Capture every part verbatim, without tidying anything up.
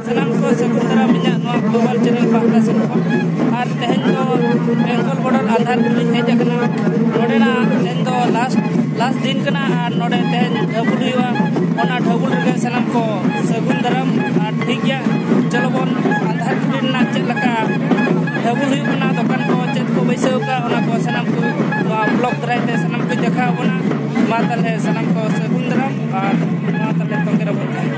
ᱥᱟᱱᱟᱢ ᱠᱚ ᱥᱟᱹᱜᱩᱱ ᱫᱟᱨᱟᱢ ᱤᱧᱟᱹᱜ ᱱᱚᱣᱟ Global Channel ᱯᱟᱦᱴᱟ ᱥᱮᱱ ᱠᱷᱚᱱ᱾ ᱟᱨ ᱛᱮᱦᱮᱧ ᱫᱚ ᱵᱮᱝᱜᱚᱞ border ᱟᱸᱫᱷᱟᱨ ᱠᱩᱞᱦᱤᱧ ᱦᱮᱡ ᱟᱠᱟᱱᱟ᱾ ᱱᱚᱰᱮᱱᱟᱜ ᱛᱮᱦᱮᱧ ᱫᱚ last last ᱫᱤᱱ ᱠᱟᱱᱟ ᱟᱨ ᱱᱚᱰᱮ ᱛᱮᱦᱮᱧ ᱰᱷᱟᱹᱵᱩᱞ ᱦᱩᱭᱩᱜᱼᱟ᱾ ᱚᱱᱟ ᱰᱷᱟᱹᱵᱩᱞ ᱨᱮᱜᱮ ᱥᱟᱱᱟᱢ ᱠᱚ ᱥᱟᱹᱜᱩᱱ ᱫᱟᱨᱟᱢ᱾ ᱟᱨ ᱴᱷᱤᱠ ᱜᱮᱭᱟ, ᱪᱚᱞᱚ ᱵᱚᱱ ᱟᱸᱫᱷᱟᱨ ᱠᱩᱞᱦᱤ ᱨᱮᱱᱟᱜ ᱪᱮᱫ ᱞᱮᱠᱟ ᱰᱷᱟᱹᱵᱩᱞ ᱦᱩᱭᱩᱜ ᱠᱟᱱᱟ, ᱫᱚᱠᱟᱱ ᱠᱚ ᱪᱮᱫ ᱠᱚ ᱵᱟᱹᱭᱥᱟᱹᱣ ᱟᱠᱟᱫ, ᱚᱱᱟ ᱠᱚ ᱥᱟᱱᱟᱢ ᱠᱚ ᱱᱚᱣᱟ vlog ᱫᱟᱨᱟᱭ ᱛᱮ ᱥᱟᱱᱟᱢ ᱠᱚ ᱫᱮᱠᱷᱟᱣ ᱟᱵᱚᱱᱟ᱾ ᱢᱟ ᱛᱟᱦᱞᱮ ᱥᱟᱱᱟᱢ ᱠᱚ ᱥᱟᱹᱜᱩᱱ ᱫᱟᱨᱟᱢ ᱟᱨ ᱢᱟ ᱛᱟᱦᱞᱮ ᱛᱚᱸᱜᱮ ᱨᱮᱵᱚᱱ ᱛᱟᱦᱮᱱ᱾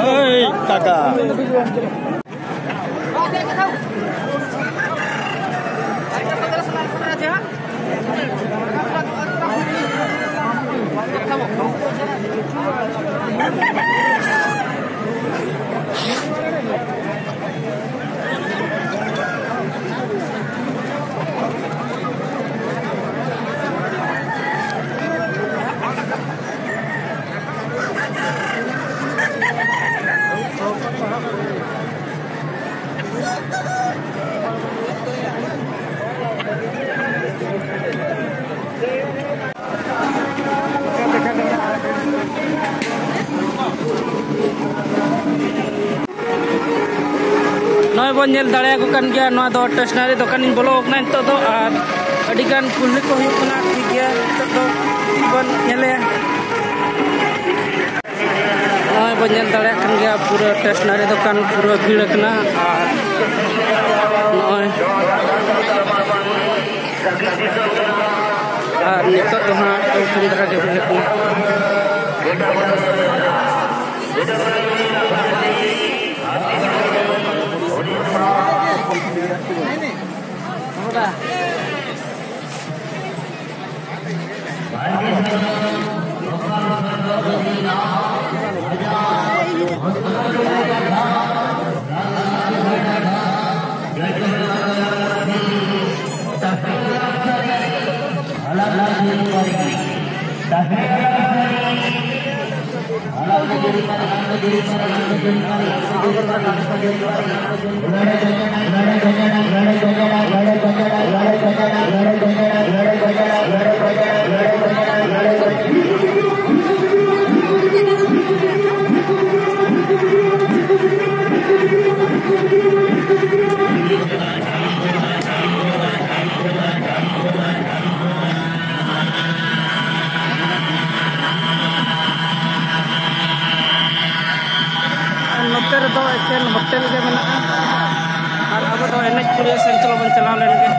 ᱳᱭ কাকা। ᱱᱚᱜᱼᱚᱭ ᱵᱚᱱ ᱧᱮᱞ ᱫᱟᱲᱮᱭᱟᱠᱚ ᱠᱟᱱ ᱜᱮᱭᱟ, ᱱᱚᱣᱟ ᱫᱚ ᱴᱮᱥᱱᱟᱨᱤ ᱫᱚᱠᱟᱱᱤᱧ ᱵᱚᱞᱚ ᱟᱠᱟᱱᱟ ᱱᱤᱛᱚᱜ ᱫᱚ, ᱟᱨ ᱟᱹᱰᱤ ᱜᱟᱱ ᱠᱩᱞᱦᱤ ᱠᱚ ᱦᱩᱭᱩᱜ ᱠᱟᱱᱟ᱾ ᱴᱷᱤᱠ ᱜᱮᱭᱟ, ᱱᱤᱛᱚᱜ ᱫᱚ ᱵᱚᱱ ᱧᱮᱞᱮᱭᱟ᱾ ᱱᱚᱜᱼᱚᱭ ᱵᱚᱱ ᱧᱮᱞ ᱫᱟᱲᱮᱭᱟᱜ ᱠᱟᱱ ᱜᱮᱭᱟ, ᱯᱩᱨᱟᱹ ᱴᱮᱥᱱᱟᱨᱤ ᱫᱚᱠᱟᱱ ᱯᱩᱨᱟᱹ ᱵᱷᱤᱲ ᱟᱠᱟᱱᱟ᱾ ᱟᱨ ᱱᱚᱜᱼᱚᱭ ᱟᱨ ᱱᱤᱛᱚᱜ ᱫᱚ ᱦᱟᱸᱜ ᱠᱚᱢ ᱫᱷᱟᱨᱟ ᱜᱮ ᱵᱩᱡᱷᱟᱹᱜ ᱠᱟᱱᱟ᱾ ᱱᱚᱛᱮ ᱨᱮᱫᱚ ᱮᱠᱮᱱ ᱦᱳᱴᱮᱞ ᱜᱮ ᱢᱮᱱᱟᱜᱼᱟ᱾ ᱟᱨ ᱟᱵᱚ ᱫᱚ ᱮᱱᱮᱡ ᱠᱩᱲᱤ ᱥᱮᱱ ᱪᱚᱞᱚ ᱵᱚᱱ ᱪᱟᱞᱟᱣ ᱞᱮᱱ ᱜᱮ᱾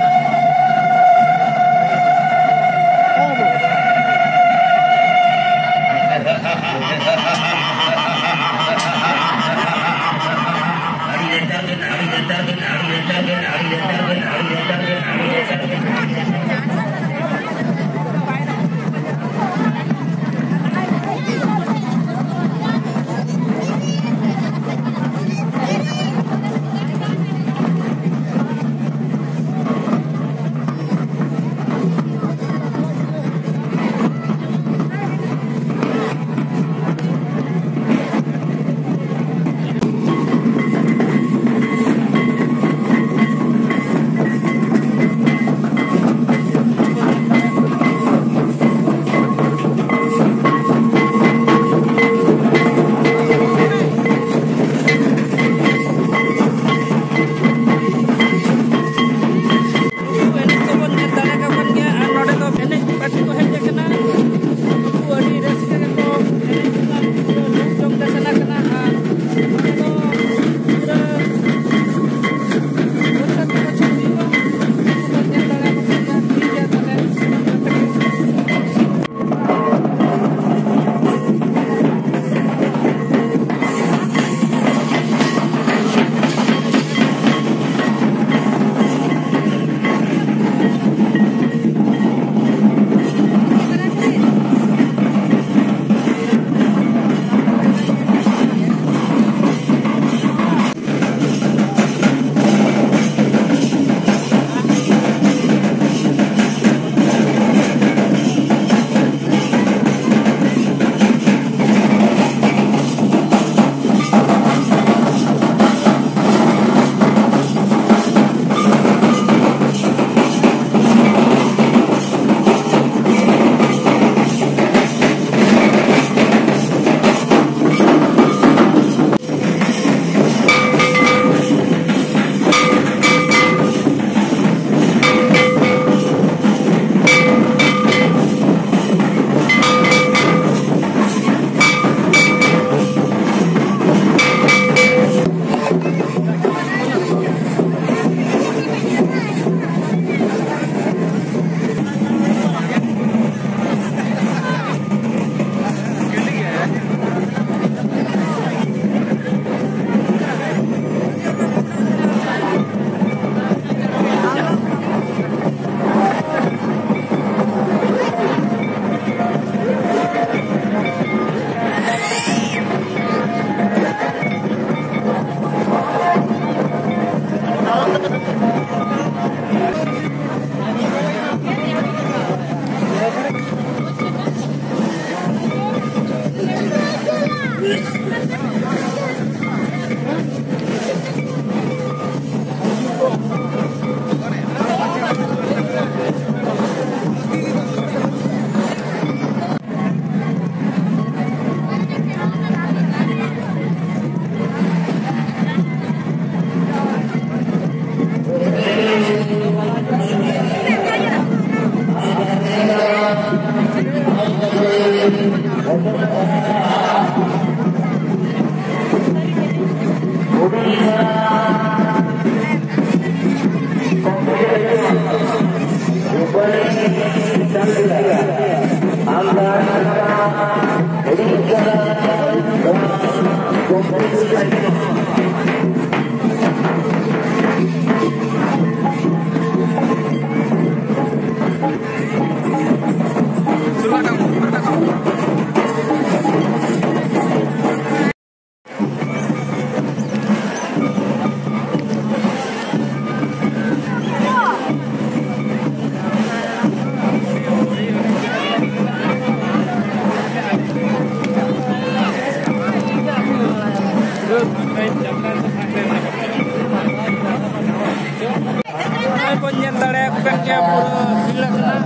ᱱᱚᱜᱼᱚᱭ ᱵᱚᱱ ᱧᱮᱞ ᱫᱟᱲᱮᱭᱟᱠᱚ ᱠᱟᱱ ᱜᱮᱭᱟ, ᱯᱩᱨᱟᱹ ᱵᱷᱤᱲ ᱟᱠᱟᱱᱟ᱾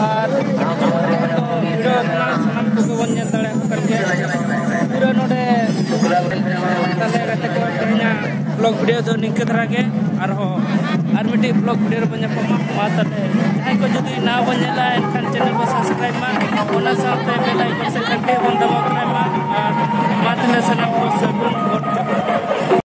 ᱟᱨ ᱟᱹᱰᱤ ᱡᱳᱨ ᱠᱚ ᱵᱷᱤᱲᱚᱜ ᱠᱟᱱᱟ, ᱥᱟᱱᱟᱢ ᱠᱚᱜᱮ ᱵᱚᱱ ᱧᱮᱞ ᱫᱟᱲᱮᱭᱟᱠᱚ ᱠᱟᱱ ᱜᱮᱭᱟ᱾ ᱯᱩᱨᱟᱹ ᱱᱚᱰᱮ ᱛᱟᱦᱞᱮ ᱜᱟᱛᱮ ᱠᱚ, ᱛᱮᱦᱮᱧᱟᱜ vlog video ᱫᱚ ᱱᱤᱝᱠᱟᱹ ᱫᱷᱟᱨᱟ ᱜᱮ᱾ ᱟᱨᱦᱚᱸ ᱟᱨ ᱢᱤᱫᱴᱤᱡ vlog video ᱨᱮᱵᱚᱱ ᱧᱟᱯᱟᱢᱟ᱾ ᱢᱟ ᱛᱟᱦᱞᱮ ᱡᱟᱦᱟᱸᱭ ᱠᱚ ᱡᱩᱫᱤ ᱱᱟᱣᱟ ᱵᱚᱱ ᱧᱮᱞᱟ, ᱮᱱᱠᱷᱟᱱ channel ᱵᱚᱱ subscribe ᱢᱟ, ᱚᱱᱟ ᱥᱟᱶᱛᱮ bell icon